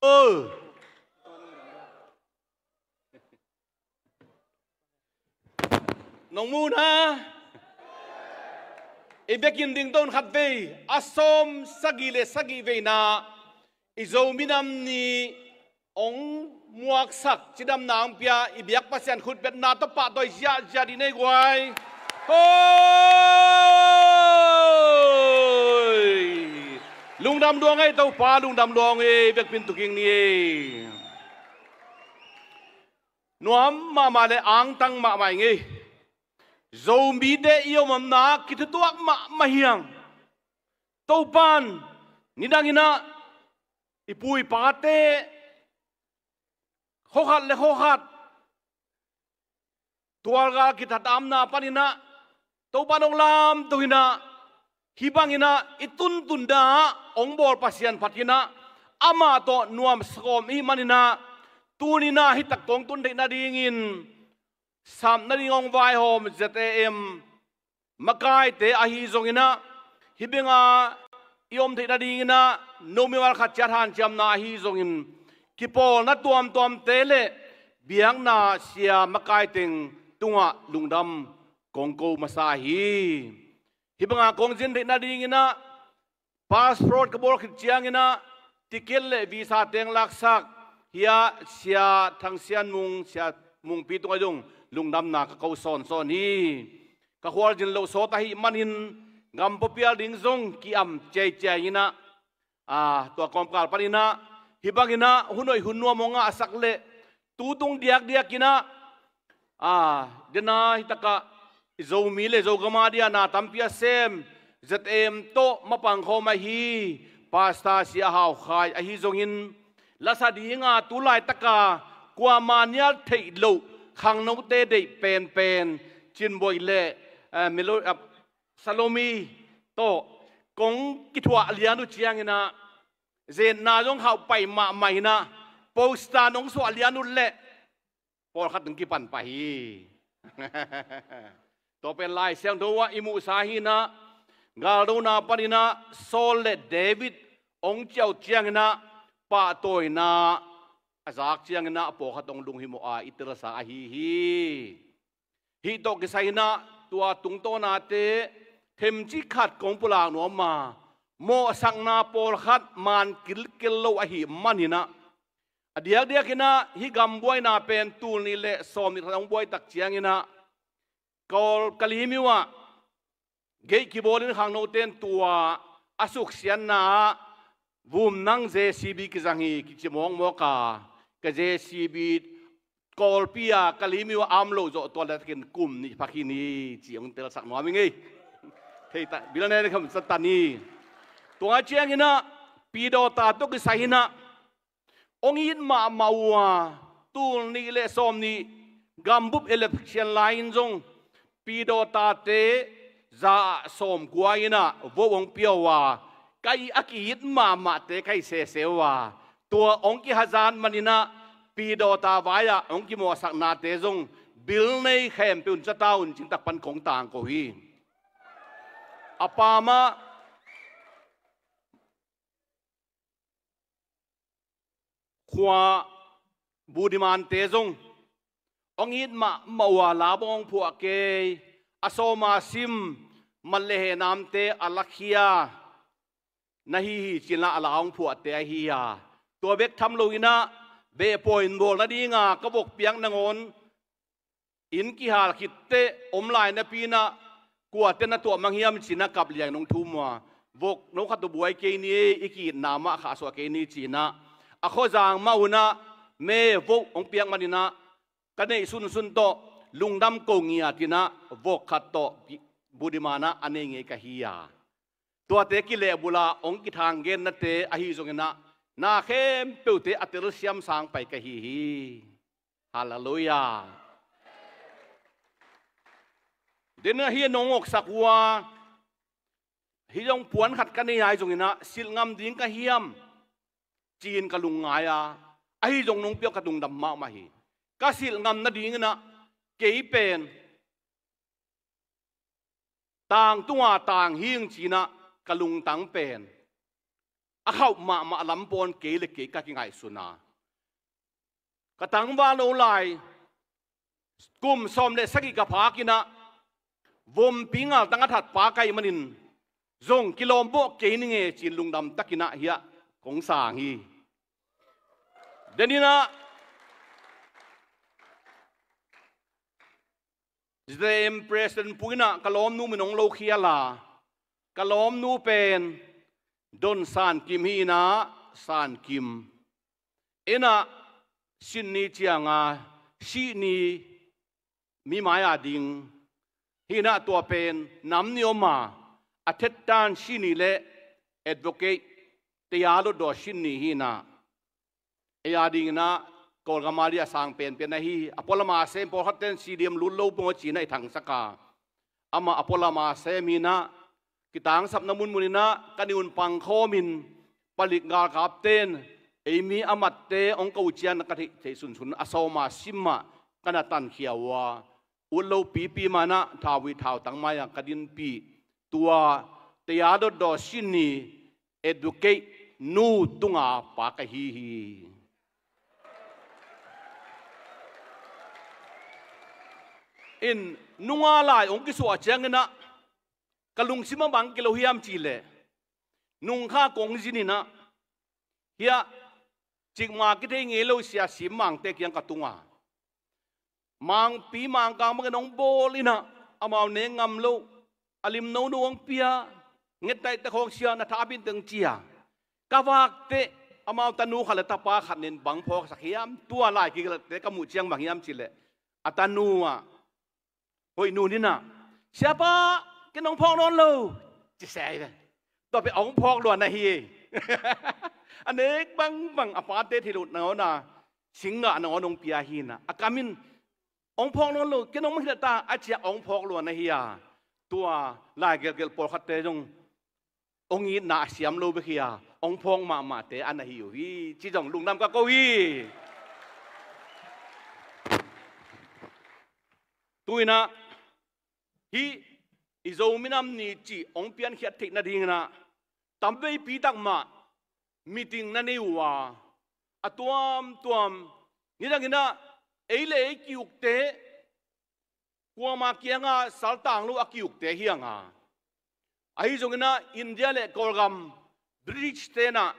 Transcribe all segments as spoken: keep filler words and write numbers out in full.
Oh. Nong mu na. I biakinn ding ton khat vei a sawm sagih le sagih veina i Zo minam ni ong muaksak cidamna ong pia i biak Pasian khutbetna tawh pahtawi ziahziah dih nei guai. Hoi. Lungdam luang ei Topa, lungdam luang ei, biakpin tuking ni ei. Nuam mahmah le angtang mahmah i ngei. Zomite i omamna kithutuak mahmah hiang. Topan nidang inah i pu i pate khokhat le khokhat tualgal kithatamna paninah Topan ong lamto inah hih banginah i tuntun dah ong bawl Pasian phat inah amah tawh nuam sawm i hih maninah tuninah hih tak kong tun theih nadingin sap nading ong vaihawm Z A M makaite ahi zonginah hih benga i om theih nadinginah nomi val khat ciat hanciamna ahi zongin kipawlna tuamtuamte le biakna sia makaiteng tungah lungdam kong ko masa hi. Hih banga kong zin theih nadinginah passport ka bawl khit cianginah ticket le visa teng laksak hia sia Thang Sian Mung, sia Mungpi tungah zong lungdamna ka ko sawnsawn hi. Ka khualzin loh sawt ahih manin gam pawpial ding zong ki-am ciaiciai inah tua kawmkal paninah hih banginah hun hoih hun nuam hong ngahsak le tutung diakdiakinah dena hih takah i Zomi le Zogama dia na tampi a sem Z M tawh mapangkhawm ahi Pastor Sia Hau Khai ahi zongin lasa dinga tu laitaka kuama nial theih loh khangnote deih penpen Cinboi le Salomi tawh kong kithuah lian uh cianginah zenna zong hauh pai mahmah inah poster nong suah lian uh leh pawlkhat nong kipan pah hi. Tua pen Lai Siangtho ah i muhsa hinah galdona paninah Saul le David ong ciauh cianginah pahtawina a zak cianginah a pawlkhat ong lunghimawh a i telsa ahi hi. Hih tawh kisai inah tua tungtawnate themcik khat kong pulak nuam a mawhsakna pawlkhat man kilkel lo ahih maninah a diakdiakinah hih gam buaina pen tul nih le sawm nih khat hong buai tak cianginah Kawl Kalimyo ah geih kibawlin khangnote in tua a suksiatna ah vum nang J C B kizang hi kici mawkmawk a ka J C B Kawlpi a Kalimyo a am loh zawh tua letakin kum nih pha khin hi ci hong telsak nuam i ngei. Thei ta bil ne kham satan hi. Tua cianginah pidawta tawh kisai inah hong it mahmah uh a tul nih le sawm nih gambup election lai-in zong pidawtate za ah sawmkua inah vote hong pia uh a ka i a ki-it mahmahte ka hi sese uh a tua hong kihazat maninah pidawta vai-ah hong kimawhsaknate zong bil nei khempeuh un cata un cingtak pan kong tangko hi. A pamah khua budimante zong hong it mahmah uh a la bawng phuah kei a sawma sim mat le hehnamte a lakhia na hi hi cinah a la hong phuahte ahi a tua bek tham loinah behpawi in bawl nadinga ka vok piak nangawn inn kihal khitteh om lai napi inah kuate na tuah mang hiam cinah kap liang nong thum uh a vok no khat uh buai kei ni ei i ki-itna mah khahsuah kei ni cinah a khuazang mah unah me vote hong piak maninah ka neih sunsun tawh lungdam ko ngiatinah vok khat tawh budimanah a nei ngei ka hi a tuate kilehbula hong kithang gennate ahi zonginah na khempeuhte a telsiam sang pai ka hi hi. Halleluiah. Dena hi a nong oksak uh a hi zong puan khat ka nei ai zonginah silh ngam ding ka hiam ci-in ka lungngai a ahi zong nong piak ka lungdam mahmah hi. Ka silh ngam nadinginah kei pen tang tunga tang hing cinah ka lungtang pen a khauh mahmah lam pawn kei le kei ka kingaihsun a, ka tangval lo lai, kum sawm le sagih ka phak in ah, vompi ngaltang a that pa ka hih manin, zong kilawm bawh kei ning e ci-in lungdam takin ah hiah kong sang hi. Den in ah Z M President Pu in ah ka lawmnu min hong lo khial a, ka lawmnu pen Don San Kim hi in ah, San Kim. En ah, Sydney ciang a, Sydney mi mai-a ding hi in ah, tua pen nam nih om a, a thetan Sydney le advocate, taya dotdaw Sydney hi in ah, ei a ding in ah Kawlgam a ding a sang penpen ahi. A pualam a sem pawlkhat ten C D M lut lo pong a ci in ah i thangsak a, amah a pualam a sem hi in ah, kitangsapna munmun in ah ka niun pangkhawm in, palik galkap ten ei mi a matte hong ko ciang ka theih theih sunsun a sawm a sim ah ka na tankhia uh a, ut lo pipi mah in ah thau hi thau tang mai-ah ka dinpih, tua taya dotdaw Sydney advocate nu tunga pa ka hi hi. In nunga lai hong kisuah ciang in ah ka lungsim a bang kilo hiam cih leh, nungkha kong zin in ah, hiah cikmah kithei ngei lo sia Sim Mangte kiang ka tung a, Mangpi Mangkang bangin hong bawl in ah, amau nek ngam lo, a lim nono hong pia, ngettaihte khawng sia na tha a pin teng ci a, ka vak teh amau tanu khat le tapa khat nin bang phawksak hiam, tua lai kigelhte ka muh ciang bang hiam cih leh, a tanu ah hoih nu nin ah, "Siapa, ken hong phawk nawn lo," ci se hi ve. Tua pen hong phawk lua na hi. A nek bangbang a pate thei loh nangawn a, singgah nangawn hong pia hi in ah, a kam in, "Hong phawk nawn lo, ken hong mangkhia ta," a ci a hong phawk lua na hi a. Tua lai gelhgelh pawlkhatte zong hong itna a siam lo bek hi a, hong phawk mahmahte a na hi uh hi, ci zong lungdam ka ko hi. Tu in ah, hih i Zo minam ni cih hong piankhiat theih nading in ah, tamveipi tak mah meeting na nei uh a, a tuamtuam, nidang in ah ei le ei ki-ukte, kuama kiangah saltang lo a ki-ukte hi hang a, ahi zongin ah India le Kawlgam, British ten ah,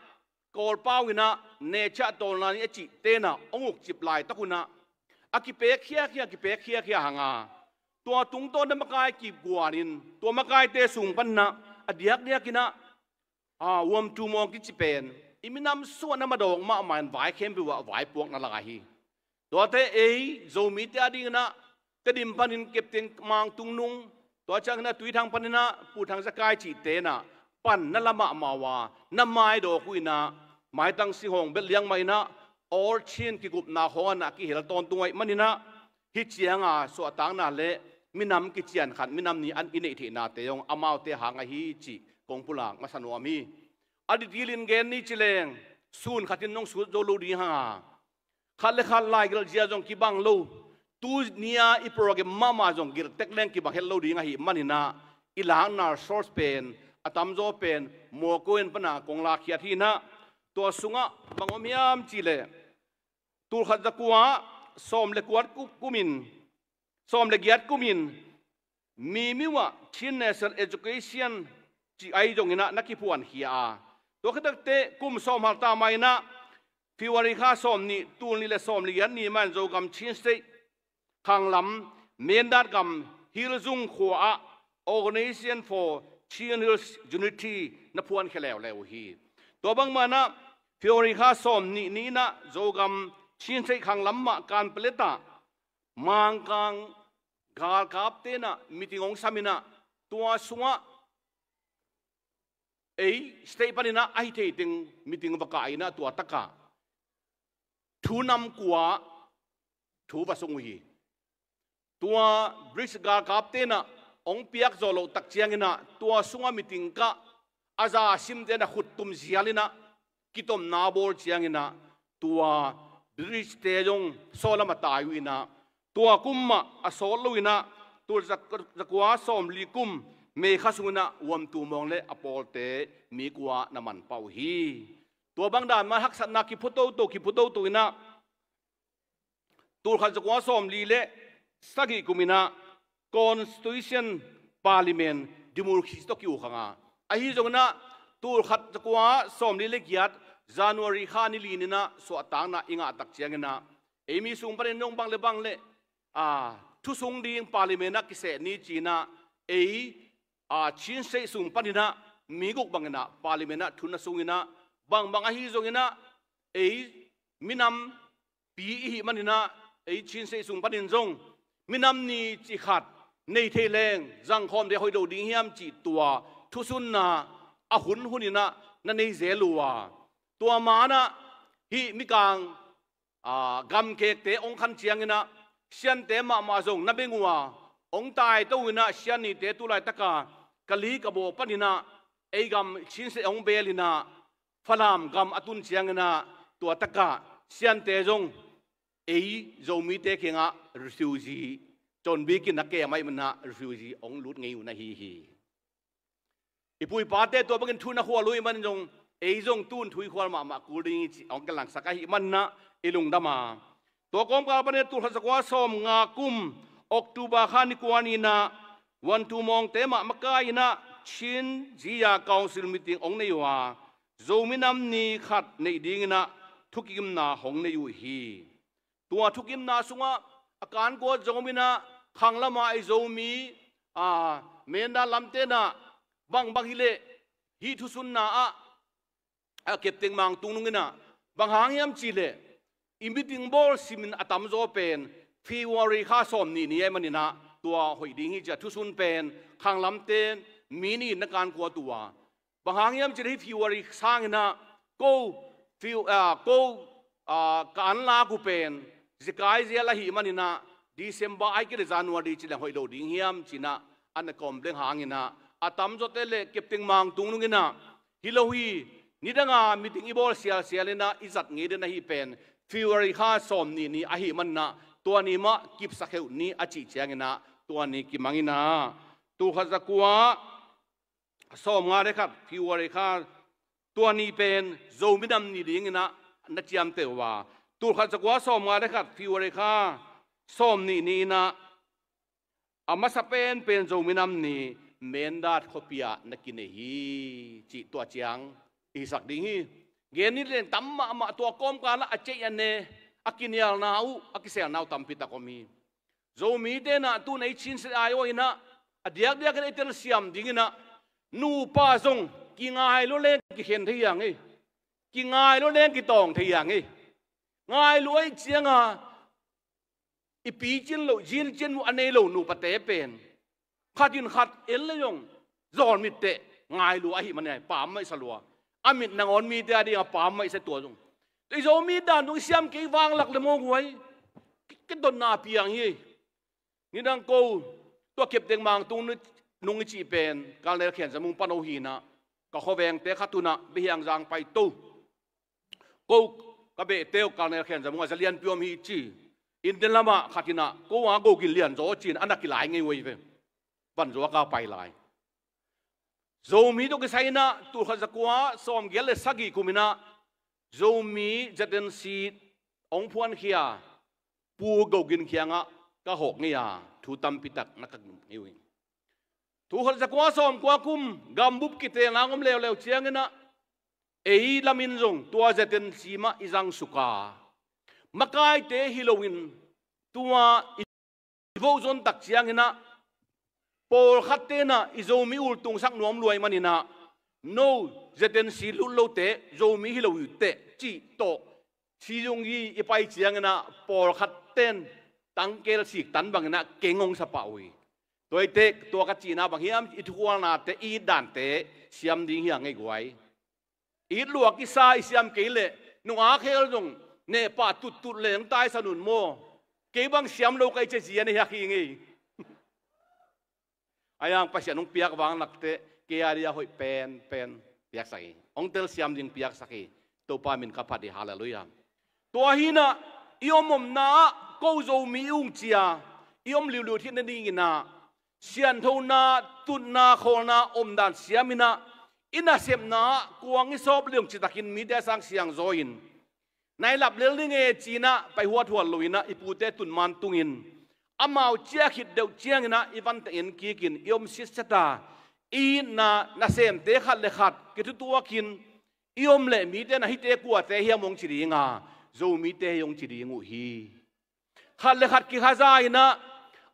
Kawlpau in ah, nature tawlna ni a cihte in ah hong ukcip laitak un ah, a kipek khiakhia, kipek khiakhia hang a, tua tungtawn na makai kipguan in, tua makaite sung pan in ah, a diakdiak in ah, a, uam tum awng kici pen i minam suahna madawk mahmah in vai khempeuh ah vaipuak na lak ahi. Tuate ei Zomite a ding in ah, Tedim panin Captain Mang Tung Nung, tua ciangin ah Tuithang panin ah Pu Thang Za Kai cihte in ah pan na la mahmah uh a, na maidawk uh in ah, maitang singhawng belh liang mah in ah, All Chin kikupna khawng ah na kihel tawntung ahih manin ah, hih ciang a suahtakna le minam kician khat, minam ni an i neih theihnate zong amaute hang ahi cih kong pulak masa nuam hi. A ditil in gen ni ci leng, sun khat in nong sut zo lo ding hang a, khat le khat laigelh zia zong kibang lo, tuni a i program mahmah zong gelh tek leng kibang het lo ding ahih manin ah, i lakna source pen, a tamzaw pen Mawkaw in pan a kong lakkhiat hi in ah, tua sungah bang om hiam cih leh, tul khat za kua sawm le kuat ku-, kum in, sawm le giat kum in, Mimiu ah Chin National Education cih ahi zongin ah na kiphuankhia a, tua khit teh kum sawm hal ta mah in ah, February kha sawm nih, tul nih le sawm le giat ni mah in Zogam Chin State khanglam, Mindat gam Hilzung khua ah Organization for Chin Hills Unity na phuankhia leuleu uh hi. Tua bangmah in ah, February kha sawm nih ni in ah Zogam Chin State khanglam mah Kanpetlet ah Mangkang galkapte in ah meeting hong sam in ah, tua sungah ei state panin ah a hi thei teng meeting va kah in ah, tua takah thu nam kua thu va sung uh hi. Tua British galkapte in ah hong piak zawh loh tak ciangin ah, tua sungah meeting kah, a za simte in ah khuttum zial in ah kitomna bawl ciangin ah, tua British-te zong sawlam a tai uh in ah, tua kum mah a sawt lo in ah, tul za-, za kua sawm li kum May kha sungin ah Wamtumawng le a pawlte mi kua na man pah uh hi. Tua bang dan mah haksatna kiphua toto, kiphua toto in ah tulkhat zakua sawmli le sagih kum in ah Constitution, Parliament, Democracy tawh ki-ukkhang a, ahi zongin ah tulkhat zakua sawmli le giat January kha ni li ni in ah suahtakna i ngah tak ciangin ah ei mi sung panin zong bang le bang le, a, thusung ding Parliament ah kiseh ni ci-in ah ei, a, Chin State sung panin ah mi guk bangin ah Parliament ah thu na sung in ah, bangbang ahi zongin ah ei minampi i hih manin ah ei Chin State sung panin zong minam ni cih khat nei thei leng zangkhawm ding hoih lo ding hiam cih tua thusunna a hun hun in ah na nei zel uh a, tua ma-in ah hih mikang, a, gamkekte hong khan ciangin ah Siante mahmah zong na beng uh a, hong taito uh in ah Sian nite tu laitaka Kali, Kabaw panin ah ei gam Chin State hong beel in ah Falam gam a tun ciangin ah tua takah Siante zong ei Zomite kiangah refugee, conbik in a kem ahih manin ah refugee hong lut ngei uh na hi hi. I pu i pate tua bangin thu na khual uh ahih manin zong ei zong tun thu i khual mahmah kul ding hi ci hong kilangsak ahih manin ah i lungdam a. Tua kawmkal panin ah tulkhat zakua sawmnga kum October kha ni kua ni in ah Wamtumawngte mah makai in ah Chin Zia Council meeting hong nei uh a, Zomi nam ni khat neih dingin ah thukimna hong nei uh hi. Tua thukimna sungah a kankua zong om in ah khanglam a i Zomi, a, Mindat lamte in ah bangbang hi leh hih thusunna ah, a, Captain Mang Tung Nung in ah bang hang hiam cih leh i meeting bawl simin a tamzaw pen February kha sawmnih ni ahih manin ah tua hoih ding hi ci a, thusun pen khanglamte mi nih in na kankuat uh a, bang hang hiam cih leh hih February sangin ah ko, Fe-, a, ko, a, ka anlak uh pen zekai zel ahih manin ah December ahih kei leh January ci leng hoih lo ding hiam ci-in ah a na complain hangin ah a tamzawte le Captain Mang Tung Nung in ah hi lo hi, nidang a meeting i bawl sialsial in ah i zat ngei den ahi pen February kha sawmnih ni ahih manin ah tua ni mah kipsak heuh ni a cih ciangin ah tua ni kimang in ah tulkhat zakua sawmnga le khat February kha tua ni pen Zomi nam ni dingin ah na ciamteh uh a, tulkhat zakua sawmnga le khat February kha sawmnih ni in ah a masa penpen Zomi nam ni Mindat khuapi ah na kinei hi cih tua ciang i hisak ding hi. Gen ni leng tam mahmah, tua kawmkal ah a ceih a ne, a kinialna uh, a kiselna uh tampi tak om hi. Zomite in ah tu-in ei Chin State ai-awh in ah a diakdiak in ei telsiam dingin ah nupa zong kingai lua leng kikhen thei hi hang ei. Kingai lua leng kitawng thei hi hang ei. Ngai lua ahih ciangin i picin loh, zilcin uh a nei lo nupate pen khat in khat en le zong zawlmit teh ngai lua ahih manin ah pammaih sa lua. A mit nangawn mite a dingah pammaih sa tua zong. Tua i Zomi dan zong i siam kei vanglak le maw guai. Ki, kidotna piang hi. Nidang ko tua Captain Mang Tung Nung i cih pen Colonel Khen Za Mung pano hi in ah ka khuavengte khat un ah Biahiangzang paito. Ko ka behte uh Colonel Khen Za Mung a za lianpi om hi ci. India lamah khat in ah ko a go gin lian zaw ci-in a na kilai ngei uh hi ve. Van zuak a pai lai. Zomi tawh kisai in ah tulkhat zakua sawmgiat le sagih kum in ah Zomi Z N C hong phuankhia Pu Go Gin kiangah ka hawk ngei a, thu tampi tak na ka ngei uh hi. Tulkhat zakua sawmkua kum gambup kiteelna hong om leuleu ciangin ah ei lamin zong tua Z N C mah i zangsuk a, makaite hi loin tua i i vote zon tak ciangin ah pawlkhatte in ah i Zomi ultungsak nuam lua ahih manin ah no Z N C lut lote Zomi hi lo uh teh cih tawh sizung i pai ciangin ah pawlkhatte in tangkel siktan bangin ah keng hong sa pah uh hi. Tua hi teh tua ka cihna bang hiam, i thukhualnate, i it dante siam ding hi hang ei guai. It lua kisa i siam kei leh nungak khel zong nehpah tuttut leng taisan un maw. Kei bang siam lo ka hih ciang zia na hiak hi ngei. Ahi hang Pasian hong piak vanglakte kei a dia hoih penpen piaksak hi. Hong telsiam ding piaksak hi. Topa min ka phat hi, halleluiah. Tua hi in ah i om omna ah ko Zomi i ung cia i om liuliu theihna dingin ah sianthona, tutna, khawlna omdan siam in ah, i nasepna ah kuang i sawp leng citakin mite a sang siangzaw in, na i lap lel ning e ci-in ah pai huathuat lo in ah i pute tun man tungin, amau ciah khit deuh ciangin ah i vante en kikin i om sitset a, i itna nasemte khat le khat kithutuakin i om leh mite na hite kuate hiam hong ci ding a, Zomite hi hong ci ding uh hi. Khat le khat kikhaza in ah,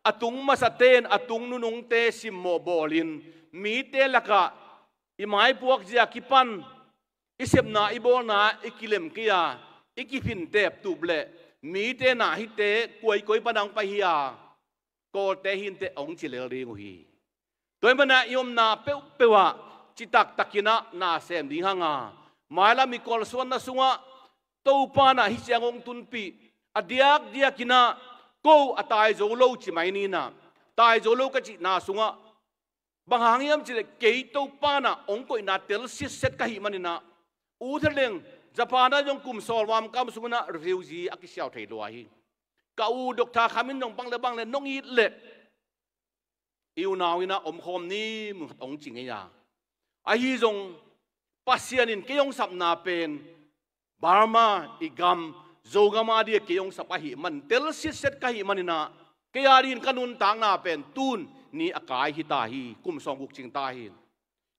a tung masate in a tung nunungte simmawh bawlin, mite lakah i maipuak zia kipan i sepna i bawlna i kilem kei a, i kiphin teptup leh mite na hite kuaikoi pan a hong pai hi a, Kawlte hi inteh hong ci lel ding uh hi. Tua ahih manin ah i omna peuhpeuh ah citaktakin ah na sem ding hang a, mailam i kawlsuanna sungah Topa in ah hih ciang hong tunpih, a diakdiakin ah ko a tai zo lo ci mai ni in ah, tai zo lo ka cihna sungah bang hang hiam cih leh kei Topa in ah hong koihna tel sitset ka hih manin ah, u Thang Leng, Japan ah zong kum sawlva kam sungin ah refugee a kisiau thei lua hi. Ka u Doctor Kham in zong bang le bang le nong it leh i unau in ah omkhawm ni, mun khat hong ci ngei a. Ahi zong Pasian in kei hong sapna pen Burma i gam, Zogam a dia kei hong sap ahih man, tel sitset ka hih manin ah, kei a dingin ka nuntakna pen tuni a kai hi ta hi, kum sawmguk cing ta hi.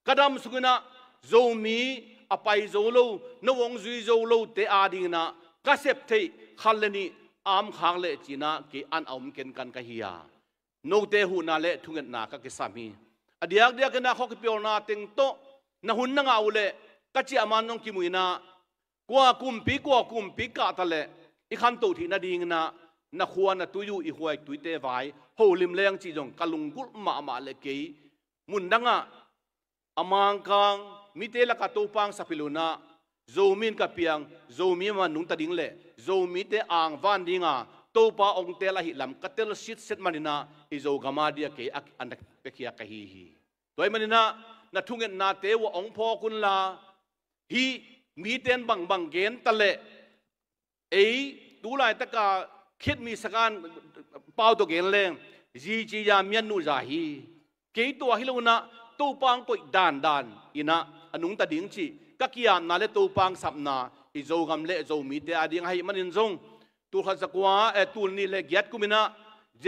Ka dam sungin ah Zomi a pai zo lo, no hong zui zo lote a dingin ah ka sep theih khat le nih a om khak leh ci-in ah kei an a om kenkan ka hi a, note huhna le thungetna ka kisam hi. A diakdiakin ah khua kipiawlna teng tawh na hun na ngah uh leh ka ciahman zong kimu in ah, kua kumpi, kua kumpi kah ta leh i khanto theih nadingin ah na khua na tui uh, i huai tuite vai holim leng cih zong ka lunggulh mahmah leh kei mundang ah a Mangkang mite lakah Topa hong sap hi lo in ah, Zomi in ka piang, Zomi mah nungta ding leh Zomite angvan ding a Topa hong tel ahih lam ka tel sitset manin ah i Zogam a dia kei a, a na piakhia ka hi hi. Tua ahih manin ah na thungetnate uh ah hong phawk un la, hih mite in bangbang gen ta leh, ei tu laitaka khitmi sakan pau tawh gen leng, zi ci ya mian nuh za hi. Kei tua hi lo in ah Topa hong koih dandan in ah a nungta ding cih ka kiamna le Topa hong sapna i Zogam le Zomite a ding ahih manin zong, tul khat za kua, eh, tul nih le giat kum in ah Z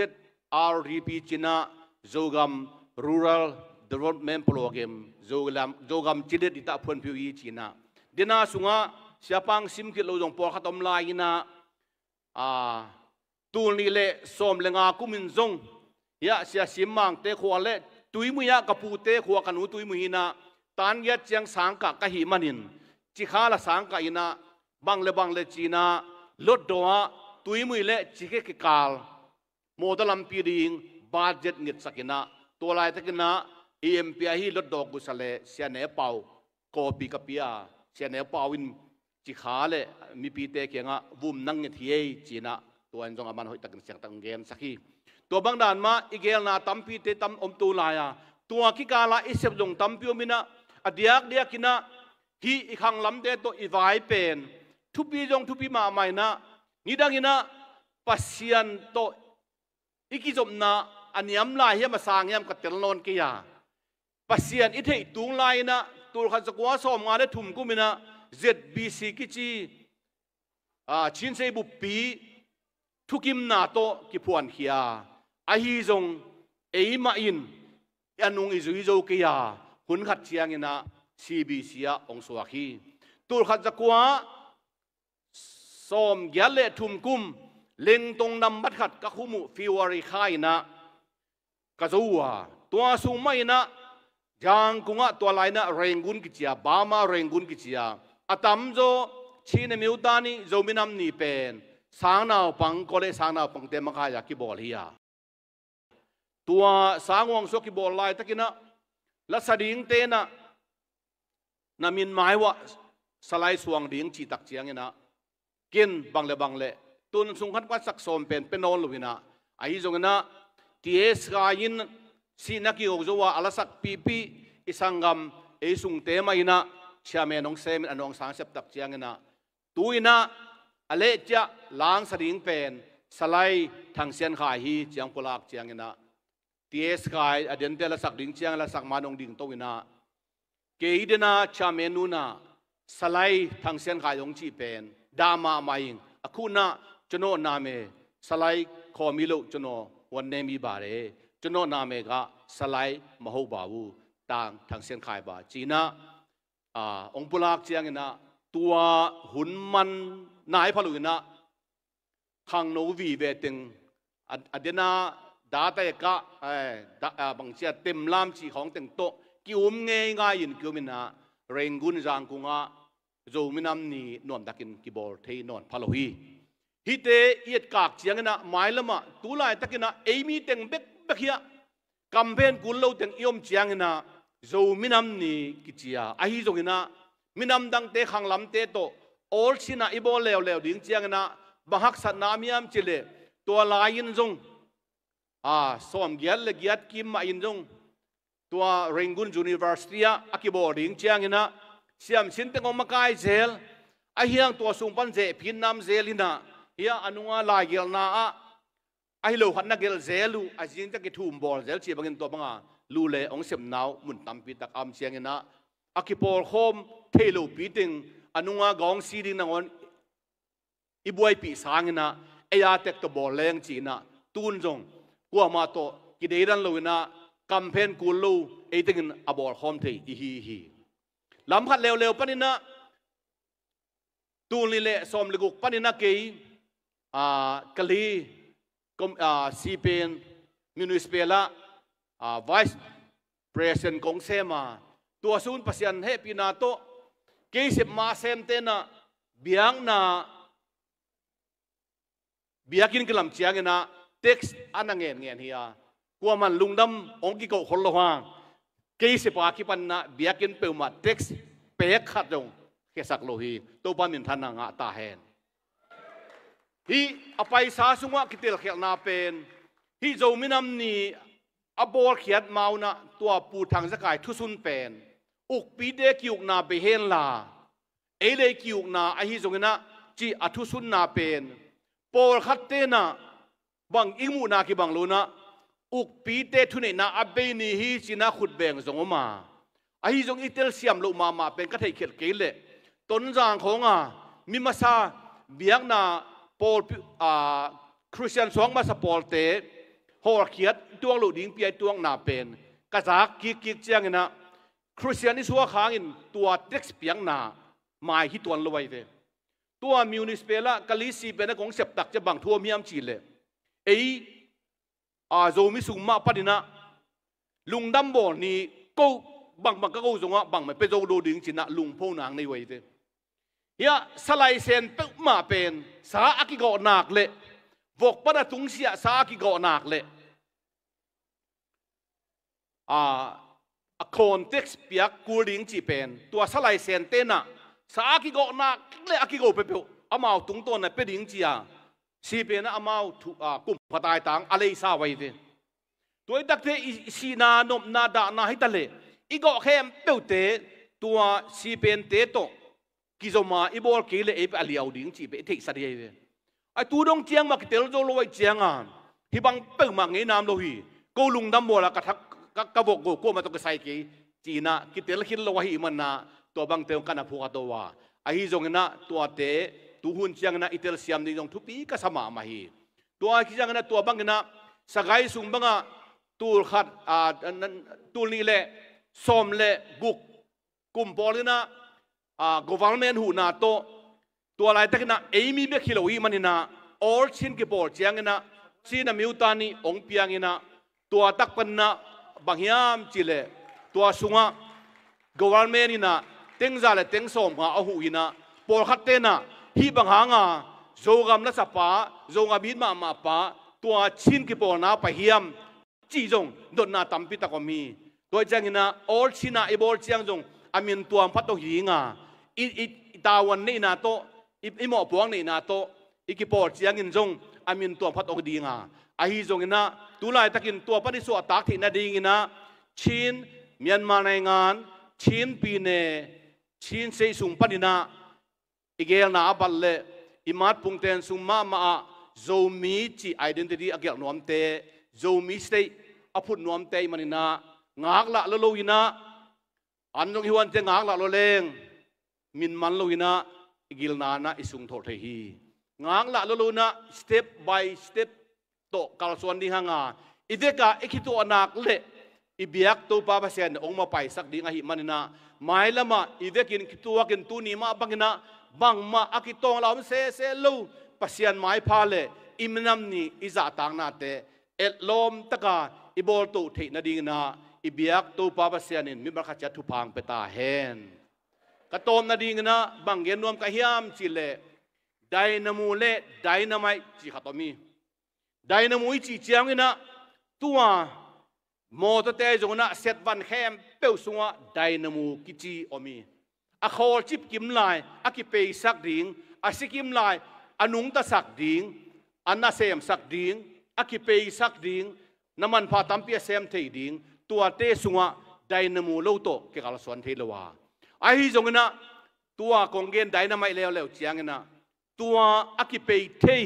R D P ci-in ah Zogam Rural Development Program, Zogam, Zogam cilet dita phuanphiu hi ci-in ah, dena sungah siapa hong sim khit lo zong pawlkhat om lai in ah, a, tul nih le sawm le nga kum in zong, hiah Sia Sim Mangte khua le Tuimui ah ka pute khua ka nu Tuimui in ah tan giat ciang sangkah ka hih manin, cikhal a sangkah in ah bang le bang le ci-in ah Hlutdaw ah Tuimui le Cikhe kikal mawtaw lampi ding budget ngetsak in ah, tua laitakin ah i M P ahi Hlutdaw gusa le Sia Ne Pau kawpi ka pia, Sia Ne Pau in Cikha le mipite kiangah vum nang nget hi ei ci-in ah, tua in zong aman hoihtakin siangtak hong gensak hi. Tua bang dan mah i geelna tampite tam om tu lai a, tua kikal ah i sep zong tampi om in ah, a diakdiakin ah hih i khanglamte tawh i vai pen thupi zong thupi mahmah in ah, nidang in ah Pasian tawh i kizopna a niam lai hiam a sang hiam ka tel nawn kei a, Pasian i theih tung lai in ah tul khat za kua sawm nga le thum kum in ah Z B C kici, a, Chin Sei Buppi thukimna tawh kiphuankhia, ahi zong eimah in a nung i zui zo kei a, hun khat ciangin ah C B C ah hong suak hi. Tul khat za kua sawm giat le thum kum Lengtong nambat khat ka khum uh February kha in ah ka zo uh a, tua sung mah in ah Zangkung ah tua lai in ah Rangoon kici a, Burma Rangoon kici a, a tamzaw Chin Myo Tha ni Zomi Nam Ni pen sangnaupang, college sangnaupangte makai a kibawl hi a. Tua sang hong suak kibawl laitakin ah lasa dingte in ah na min mai uah salai suang ding cih tak ciangin ah, ken bang le bang le tun sung khat khat sak sawm pen pia nawn lo in ah, ahi zongin ah T S Khai in sihna kigo zo a, a lasak pihpih i sanggam ei sungte mah in ah chairman hong sem in a nawngsang sep tak ciangin ah, tu in ah a leh ciah langsa ding pen Salai Thang Sian Khai hi ci-in pulak ciangin ah, T S Khai a dente lasak ding ciang lasak man hong dingto inah, kei dena chairman nunah Salai Thang Sian Khai hong cih pen dah mahmah ing. A khunah ကျွန်တော်နာမည် Salai Khaw Milo, ကျွန်တော် ဝန်ထမ်းမင်းပါလေ, ကျွန်တော်နာမည်က Salai Mahoba Wu, Thang Thang Sian Khai ပါ ci-inah, ah, hong pulak cianginah, tua hun man nai pha lo inah, khangno vive teng, a, a dena data ekah, eh, da, ah, bangcia temlam cih khawng teng tawh ki-um ngeingai-in ki-um inah, Rangoon Zangkung ah Zo minam ni nuamtakin kibawl thei nawn pha lo hi. Hihte i etkak cianginah, mailamah tu laitakinah ei mi teng bekbek hiah, kamphen kul lo teng i om cianginah Zo minam ni kici a, ahi zonginah minam dangte khanglamte tawh awlsinah i bawl leuleu ding cianginah, bang haksatna om hiam cihleh, tua lai-in zong, a, sawmgiat le giat kim mah in zong tua Rangoon University ah a kibawl ding cianginah, siamsin teng hong makai zel, ahi hang tua sung pan zehphin nam zel inah, hiah a nunga laigelhna ah ahi lo khat na gelh zel uh, a zingtak i thum bawl zel cih bangin tua banga lu le hong sepna uh mun tampi tak a om cianginah, a kipawlkhawm thei lopi teng a nunga gawngsi ding nangawn i buaipih sanginah, ei a tek tawh bawl leng ci-inah, tun zong kuamah tawh kideidan lo inah, kamphen kul lo, ei tengin a bawlkhawm thei ihi hi. Lam khat leuleu paninah, tul nih le sawm le guk paninah kei, ah, Kali kom-, ah, C P M Municipal ah, ah, Vice President kong sem a, tua sun Pasian hehpihna tawh kei sep ma sem tenah biakna, biakinn kilam cianginah tax a na ngenngen hi a, kuaman lungdam hong kikoh khol lo hang, kei sep a kipaninah biakinn peuhmah tax pek khat zong khiasak lo hi. Topa minthanna ngah ta hen. Hih a paisa sungah kitelkhialhna pen, hih Zo minam ni a bawlkhiat ma unah tua Pu Thang Za Khai thusun pen, ukpite ki-ukna bei henla, ei le ei ki-ukna ahi zonginah, cih a thusunna pen, pawlkhat tenah bang i muhna kibang lo inah, ukpite thuneihna a bei ni hi ci-inah khut beng zong om a, ahi zong i telsiam loh mahmah pen ka theihkhelh kei leh, Tonzang khawnga mi masa biakna pawlpi, a, Khristian suak masa pawlte hawlkhiat i tuak loh ding pia i tuakna pen ka zak kikkik cianginah, Khristian i suak hangin tua tax piakna mai hi tuan lo ahi ve. Tua Municipal ah Kali C P M ah kong sep tak ciang bang thu om hiam cihleh, ei, a, Zomi sung mah paninah lungdam bawl ni, ko bangbang ka ko zongah bangmah pia zo lo ding ci-inah lungpho nang nei uh ahi ve. Hiah sa laisen peuhmah pen sa a kigawh nak leh, vok pan a tungsiah sa a kigawh nak leh, a, a context piak kul ding cih pen, tua sa laisen tenah sa a kigawh nak leh a kigo peuhpeuh amau tungtawn a pia ding ci-a, C P M ah amau thu, a, kum khat aitang a leisa uh ahi ve. Tua i takte i sihna, nopna, dahna hi taleh, i gawh khempeuhte tua C P M te tawh kizom a i bawl kei leh ei peuh a liau ding cih peuh i theihsa ding ahi ve. A tu dong ciang mah kitel zo lo ahih cianga, hih bang peuhmah ngei nam lo hi. Ko lungdam bawl a ka thak, ka, ka vok go kuamah tawh kisai kei, ci-inah kitel khit lo ahih manah tua bangte hong ka na phuak a to a. Ahi zonginah tuate tuhun cianginah i telsiam ding zong thupi ka sa mahmah hi. Tua ahih cianginah tua banginah sagai sung bangah tul khat, a, nan, tul nih le sawm le guk kum pawl inah, a, government huhna tawh, tua laitakinah ei mi bek hi lo ahih maninah, all Chin kipawl cianginah, Chin a miuta nih hong pianginah, tua tak paninah bang hiam cihleh, tua sungah government inah tengza le tengsawm nga a huh inah, pawlkhat tenah hih bang hanga Zogam lasapa, Zogam it mahmahpa, tua Chin kipawlna pai hiam cih zong dotna tampi tak om hi. Tua ahih cianginah all Chin ah i bawl ciang zong a min tuam phat aw hi inga, i, i, i tavuan neihna tawh, i, i mawhpuak neihna tawh i kipawl ciangin zong a min tuam phat aw dinga. Ahi zonginah tu laitakin tua pan i suahtak theih nadinginah Chin, Myanmar naingan, Chin pine, Chin sei sung paninah i geelna a bat leh i matpungten sung mahmah ah Zomi cih identity a gelh nuamte, Zomi state, a phut nuamte i maninah, ngaklah lo lo inah, an zong i huante ngaklah lo leng, min man lo inah, i gilna inah i sung thawh thei hi. Ngaklah lo lo inah, step by step tawh kalsuan ding hanga, i vekah i khituahnak le i biak Topa Pasian in hong mapaisak ding ahih maninah, mailamah i vekin kituakin tuni mah banginah, bangmah a kitawng la om sese lo Pasian maipha le i minam ni i zahtaknate etlawm taka i bawltoh theih nadinginah, i biak Topa Pasian in mi bangkhat ciat thupha hong pia ta hen. Ka tawp nadinginah bang gen nuam ka hiam cihleh, dynamo le dynamite cih khat om hi. Dynamo i cih cianginah, tua mawtawte zonginah set van khempeuh sungah dynamo kici om hi. A khawlcip kim lai a kipeisak ding, a si kim lai a nungtasak ding, a nasemsak ding, a kipeisak ding, na manpha tampi a sem thei ding, tuate sungah dynamo lo tawh kikalsuan thei lo a. Ahi zonginah, tua kong gen dynamite leuleu cianginah, tua a kipei thei,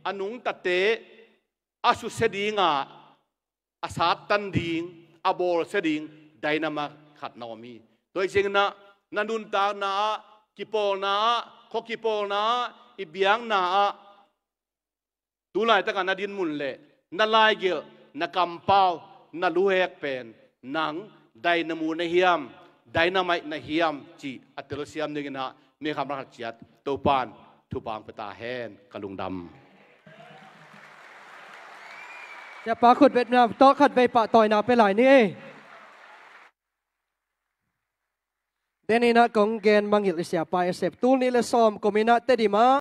a nungtate a susia dinga, a sattan ding, a bawlsia ding dynamite khat na om hi. Tua hi cianginah, na nuntakna ah, kipawlna ah, khua kipawlna ah, i biakna ah, tu laitakah na dinmun le na laigelh, na kampau, na luhek pen nang dynamo na hiam, dynamite na hiam cih a telsiam dinginah, mi khamkhat ciat Topan thupha hong pia ta hen. Ka lungdam. Siapa khut betna tawh khat vei pahtawina pia lai ni ei. Deninah kong gen mangngilh i siapa i sep, tul nih le sawm kuminah Tedim ah